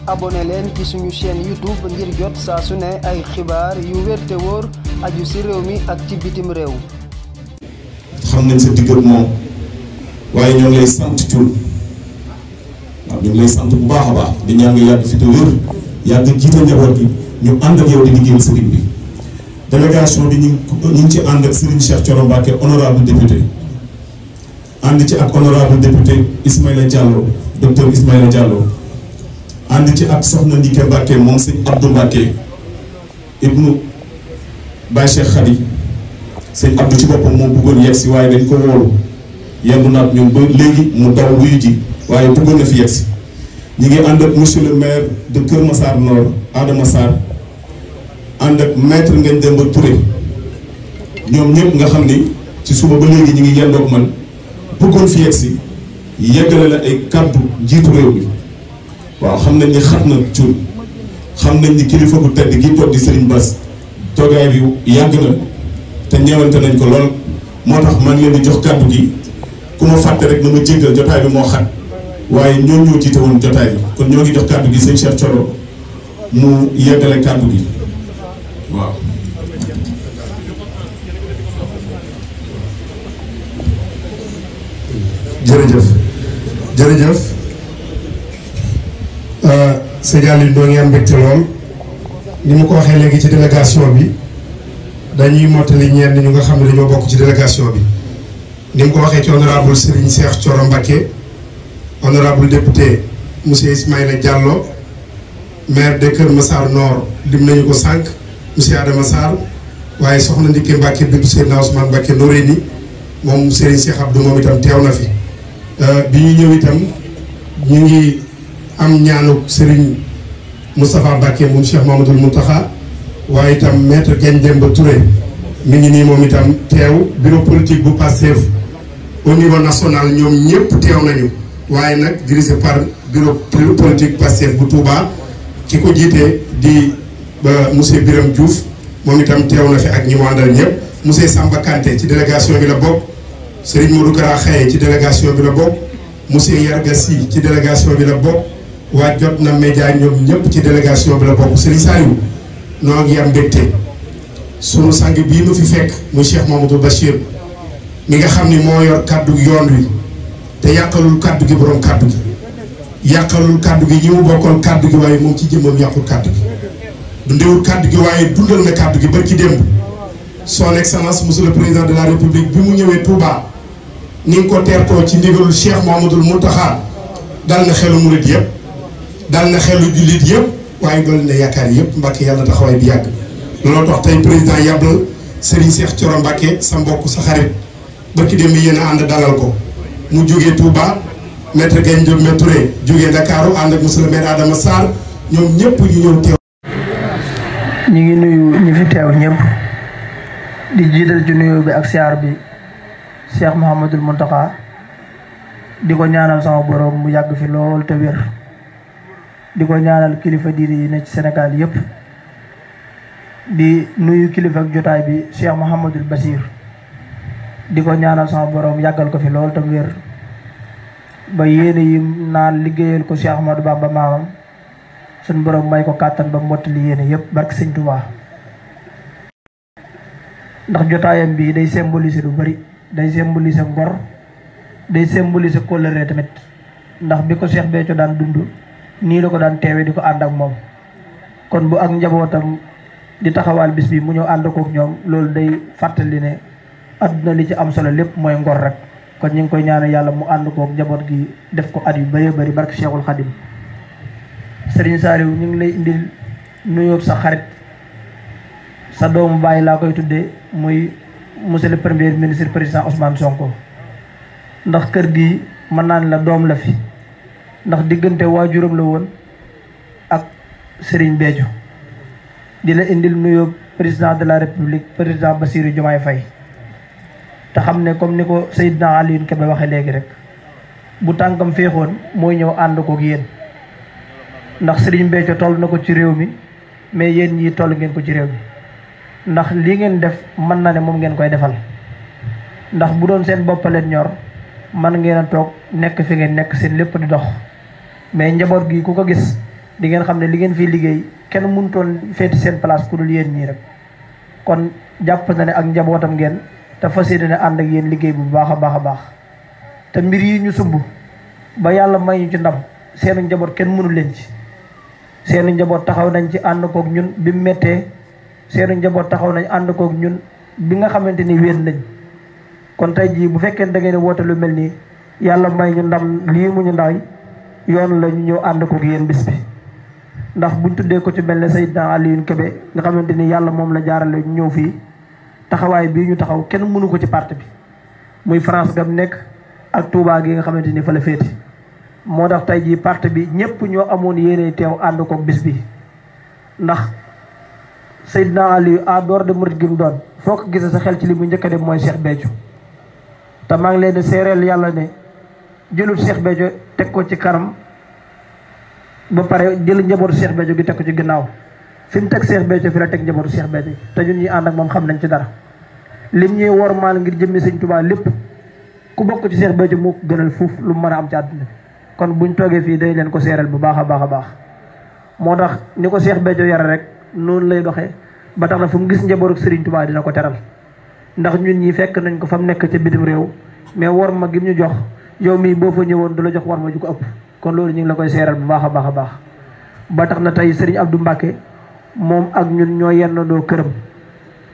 abonné leen ci suñu chaîne YouTube ngir jot saa su ne ay xibaar yu wér te wóor aju ci réew mi ak ci bitim réew. xam nañ sa diggal moom waaye ñoo ngi lay sant Thioune waaw ñu ngi lay sant bu baax a baax di ñaan nga yàgg fi te wér yàgg jiite njaboot gi ñu ànd ak yow di liggéeyal sëriñ bi. délégation bi ñu ngi ci ànd ak Serigne Cheikh Thioro Mbacké honorable député ànd ci ak honorable député Ismaïla Diallo docteur Ismaïla Diallo ànd ci ak soxna Ndike Mbacké moom sëñ Abdou Mbacké ibnu Baye Cheikh Khady sëñ Abdou ci boppam moo bëggoon yegg si waaye dañ ko wóolu yendu naat ñun ba léegi mu daw wuyu ji waaye bëggoon na fi yegg si ñi ngi ànd ak monsieur le maire de Kër Massar Nord Adama Sarr ànd ak maître Ngagne Demba Touré ñoom ñëpp nga xam ni ci suba ba léegi ñu ngi yendoog man bëggoon fi yegsi yeggale la ay kàddu jiitu réew mi waaw xam nañ ni xat na Thioune xam nañ ni kilifa bu tedd gi toog di Serigne Bass toogaay bi yàgg na te ñeewante nañ ko lool moo tax maa ngi leen di jox kàddu gi ku ma fàtte rek na ma jéggal jotaay bi moo xat waaye ñoo ñoo jiite woon jotaay bi kon ñoo ngi jox kàddu gi sëñ Cheikh Thioro mu yeggale kàddu gi waaw. jërëjëf sëñ Aliou doo ngi am mbégte lool ni mu ko waxee léegi ci délégation bi dañuy mottali ñenn ñu nga xam ne dañoo bokk ci délégation bi ni mu ko waxee ci honorable Serigne Cheikh Thioro Mbacké honorable député monsieur Ismaïla Diallo maire de Kër Massar Nord lim nañu ko sànq monsieur Adama Sarr waaye soxna Ndike Mbacké bintu Seydina Ousmane Mbacké Noreyni moom Serigne Cheikh Abdou moom itam teew na fi bi ñu ñëw itam ñu ngi am ñaanu Serigne Moustapha Mbacké moom Cheikh Mamadou Mountakha waaye itam maître Ngagne Demba Touré mi ngi nii moom itam teew bureau politique bu Pastef au niveau national ñoom ñëpp teew nañu waaye nag dirigé par bureau politique Pastef bu Touba ki ko jiite di monsieur Birame Diouf moom itam teew na fi ak ñi mu àndal ñëpp monsieur Samba Kanté ci délégation bi la bokk Serigne Modou Kara Xaye ci délégation bi la bokk monsieur Yarga Sy ci délégation bi la bokk waa jot na média ñoom ñëpp ci délégation bi la bokk Serigne Saliou noo ngi am mbégte sunu sang bii nu fi fekk muy Cheikh Mamadou Bachir mi nga xam ni moo yor kàddu yoon wi te yàqalul kàddu gi borom kàddu gi yàqalul kàddu gi ñi mu bokkal kàddu gi waaye moom ci jëmmam yàqul kàddu gi dundewul kàddu gi waaye dundal na kàddu gi barki démb son excellence monsieur le président de la république bi mu ñëwee Touba ni nga ko teertoo ci ndigalul Cheikh Mouhamadoul Mountakha dal na xelu murid yëpp dal na xelu jullit yëpp waaye dool na yaakaar yëpp Mbacké yàlla taxawaay bi yàgg looloo tax tey président yàbbal Serigne Cheikh Thioro Mbacké sa mbokk sa xarit barki démb yéen a ànd dalal ko mu jógee Touba maître Ngagne Demba Touré jógee Dakar ànd ak monsieur le maire Adama Sarr ñoom ñëpp ñu ñëw teew. ñu ngi nuyu ñi fi teew ñëpp di jiital ci nuyu bi ak siyaar bi Cheikh Mouhamadoul Mountakha di ko ñaanal sama borom mu yàgg fi lool te wér di ko ñaanal kilifa diine yi ne ci Sénégal yëpp di nuyu kilifa ak jotaay bi Cheikh Mouhamadoul Bachir di ko ñaanal sama borom yàggal ko fi lool te wér ba yéene yi naan liggéeyal ko Cheikh Ahmadou Bamba maamam suñ borom may ko kàttan ba mottali yéene yëpp barke Sëñ Tuubaa ndax jotaayam bi day symboliser lu bari day symboliser ngor day symboliser kóllëre tamit ndax bi ko Cheikh Béthio daan dund nii la ko daan teewee di ko ànd ak moom kon bu ak njabootam di taxawaal bis bi mu ñëw ànd kook ñoom loolu day fàttali ne adduna li ci am solo lépp mooy ngor rek kon ñu ngi koy ñaanal yàlla mu ànd kook njaboot gi def ko at yu bëree bëri barke Cheikhul Khadim Serigne Saliou ñu ngi lay indil nuyoo sa xarit sa doomu bàyyi laa koy tuddee muy monsieur le premier ministre président Ousmane Sonko ndax kër gi mën naan la doom la fi ndax diggante waajuram la woon ak Serigne Béthio di la indil nuyoo président de la république président Bassirou Diomaye Faye te xam ne comme ni ko Seydina Aliou Kébé waxee léegi rek bu tànkam féexoon mooy ñëw ànd kook yéen ndax Serigne Béthio toll na ko ci réew mi mais yéen ñii toll ngeen ko ci réew mi ndax lii ngeen def mën na ne moom ngeen koy defal ndax bu doon seen bopp leen ñor man ngeen a toog nekk fi ngeen nekk seen lépp di dox mais njaboot gi ku ko gis di ngeen xam ne li ngeen fiy liggéey kenn mënutoon féeti seen place ku dul yéen ñii rek. kon jàpp na ne ak njabootam ngeen te fas yéene ànd ak yéen liggéey bu baax a baax a baax te mbir yi ñu sumb ba yàlla may ñu ci ndam seenu njaboot kenn mënu leen ci. seenu njaboot taxaw nañ ci ànd koog ñun bi mu méttee seenu njaboot taxaw nañ ànd koog ñun bi nga xamante ni wéen nañ. kon tey jii bu fekkee da ngeen woote lu mel nii yàlla may ñu ndam lii mu ñu ndaw yoon la ñu ñëw ànd koog yéen bis bi. ndax buñ tuddee ko ci mel ne Seydina Alioune Kébé nga xamante ni yàlla moom la jaarale ñu ñëw fii taxawaay bii ñu taxaw kenn mënu ko ci parti bi muy France gam nekk ak Touba gi nga xamante ni fa la féete. moo tax tey jii parti bi ñëpp ñoo amoon yéene teew ànd koog bis bi ndax Seydina Aliou en dehors de murid gi mu doon foo ko gisee sa xel ci li mu njëkk a dem mooy Cheikh Béthio. te maa ngi leen di seereel yàlla ne jëlul Cheikh Béthio teg ko ci kanam ba pare jël njabootu Cheikh Béthio gi teg ko ci ginnaaw fi mu teg Cheikh Béthio fi la teg njabootu Cheikh Béthio te ñun ñi ànd ak moom xam nañ ci dara. lim ñuy wormaal ngir jëmmi Sëñ Tuubaa lépp ku bokk ci Cheikh Béthio moo ko gënal fuuf lu mu mën a am ci àdduna bi. kon buñ toogee fii day leen ko seereel bu baax a baax a baax moo tax ni ko Cheikh Béthio yare rek noonu lay doxee ba tax na fu mu gis njabootu Serigne Touba dina ko teral ndax ñun ñi fekk nañ ko fa mu nekk ca bitim réew mais war ma gi ñu jox yow mii boo fa ñëwoon du la jox war ma ju ko ëpp kon loolu ñu ngi la koy seereel bu baax a baax a baax. ba tax na tey Serigne Abdou Mbacké moom ak ñun ñoo yennandoo këram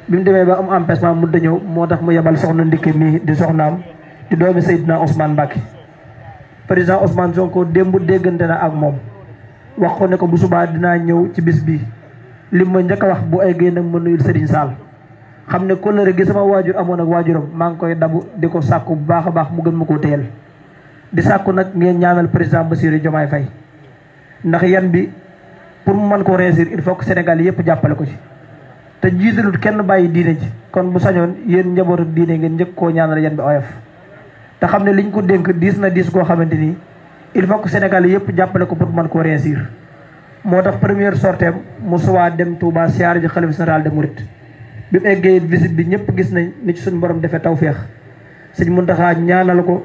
bi mu demee ba am empêchement mu da ñëw moo tax mu yebal soxna Ndikke mii di soxnaam di doomi Seydina Ousmane Mbacké. président Ousmane Sonko démb déggante na ak moom wax ko ne ko bu subaa dinaa ñëw ci bis bii li ma njëkk a wax bu eggee nag ma nuyul Serigne Sall xam ne kóllëre gi sama waajur amoon ak waajuram maa ngi koy dabu di ko sàkku bu baax a baax mu gën ma koo téyel di sàkku nag ngeen ñaanal président Bassirou Diomaye Faye ndax yan bi pour mu mën koo réussir il faut que Sénégal yëpp jàppale ko ci te jiitalut kenn bàyyi diine ji kon bu sañoon yéen njabootu diine ngeen njëkk koo ñaanal yan bi oyof te xam ne liñ ko dénk diis na diis koo xamante ni il faut que Sénégal yëpp jàppale ko pour mën koo réussir moo tax première sorteem mu suwaa dem Touba siyaare ji xalifa général des mourides bi mu eggee visite bi ñëpp gis nañ ni ci suñu borom defee tawféex sëñ Mountakha ñaanal ko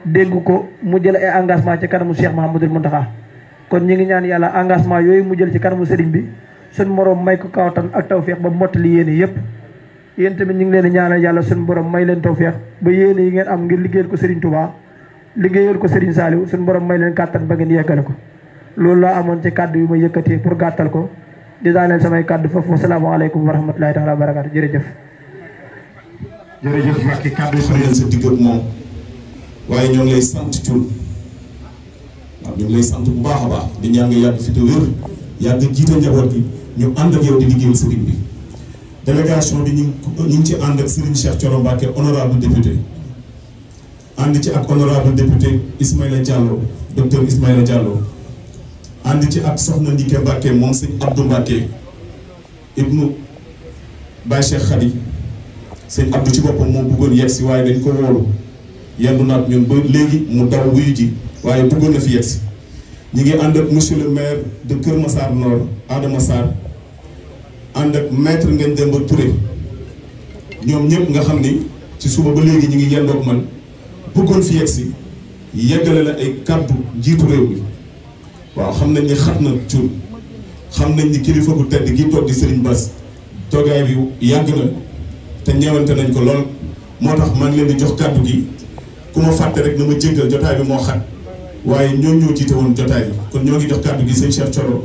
dégg ko mu jël ay engagement ci kanamu Cheikh Mouhamadoul Mountakha kon ñu ngi ñaan yàlla engagement yooyu mu jël ci kanamu sëriñ bi suñu borom may ko kawtan ak tawféex ba mottali yéene yëpp yéen tamit ñu ngi leen di ñaanal yàlla suñu borom may leen tawféex ba yéene yi ngeen am ngir liggéeyal ko Serigne Touba liggéeyal ko Serigne Saliou suñu borom may leen kàttan ba ngeen yeggale ko loolu laa amoon ci kàddu yu ma yëkkatee pour gàttal ko di daaneel samay kàddu foofu wasalaamaaleykum wa rahmatulahi taala wa barakaatu jërëjëf. jërëjëf Mbacké kàddu yi leen sa digg ak moom waaye ñoo ngi lay sant Thioune waaw ñu ngi lay sant bu baax a baax di ñaan nga yàgg fi te wér yàgg jiite njaboot gi ñu ànd ak yow di liggéeyal sëriñ bi. délégation bi ñu ngi ci ànd ak Serigne Cheikh Thioro Mbacké honorable député ànd ci ak honorable député Ismaïla Diallo docteur Ismaïla Diallo ànd ci ak soxna Ndiké Mbacké moom sëñ Abdou Mbacké ibnu Baye Cheikh Khady sëñ Abdou ci boppam moo bëggoon yegg si waaye dañ ko wóolu yendu naat ñun ba léegi mu daw wuyu ji waaye bëggoon na fi yegg si ñi ngi ànd ak monsieur le maire de Kër Massar Nord Adama Sarr ànd ak maître Ngagne Demba Touré ñoom ñëpp nga xam ni ci suba ba léegi ñu ngi yendoog man bëggoon fi yegsi yeggale la ay kàddu jiitu réew mi waaw xam nañ ni xat na Thioune xam nañ ni kilifa gu tedd gi toog di Serigne Bass toogaay bi yàgg na te ñeewante nañ ko lool moo tax maa ngi leen di jox kàddu gi ku ma fàtte rek na ma jéggal jotaay bi moo xat waaye ñoom ñoo jiite woon jotaay bi kon ñoo ngi jox kàddu gi sëñ Cheikh Thioro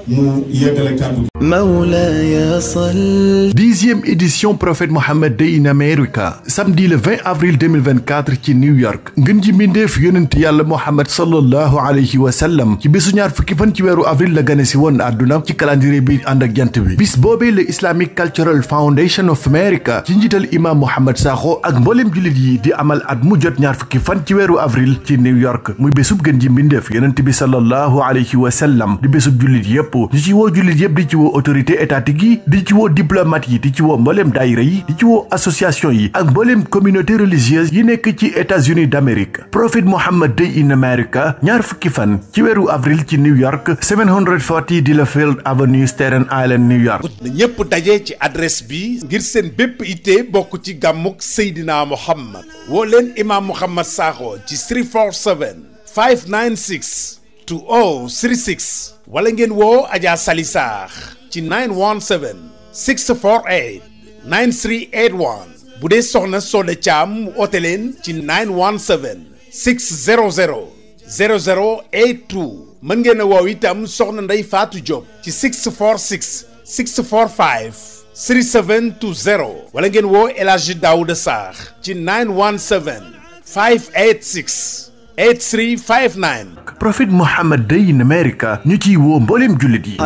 mu yeggale kàddu gi. Mawlaya Sall. 10e édition Prophète Mohammed Day in America samedi le 20 avril 2024 ci New York ngën ji mbindeef yonent yàlla Mohammed sallallahu alayhi wa sallam ci bésu ñaar fukki fan ci weeru avril la gane si woon àdduna ci calendrier bi ànd ak jant bi bis boobee le Islamic Cultural Foundation of America ci njiital imam Mohamed Sakho ak mbooleem jullit yi di amal at mu jot ñaar fukki fan ci weeru avril ci New York muy bésub gën ji mbindeef yonent bi sallallahu alayhi wa sallam di bésub jullit yépp ñu ci woo jullit yépp di ci woo autorité étatique yi di ci woo diplomate yi di ci woo mbooleem daayira yi di ci woo association yi ak mbooleem communauté religieuse yi nekk ci États-Unis d'Amérique Prophet Muhammad Day in America ñaar fukki fan ci weeru avril ci New York 740 Delafield Avenue Staten Island New York. na ñépp daje ci adresse bi ngir seen bépp ité bokk ci gàmmuk Seydina Muhammad woo leen imam Mouhamed Sakho ci 347 596 36 wala ngeen woo Adja Sali Sarr ci 917 648 9381 bu dee soxna Soda Thiam oote leen ci 917 600 0082 mën ngeen a woow itam soxna Ndey Fatou Diop ci 646 645 3720 wala ngeen woo El Hadji Daouda Sarr ci 917 586 8359. Prophet Muhammad Day in America ñu ciy woo mbooleem jullit yi.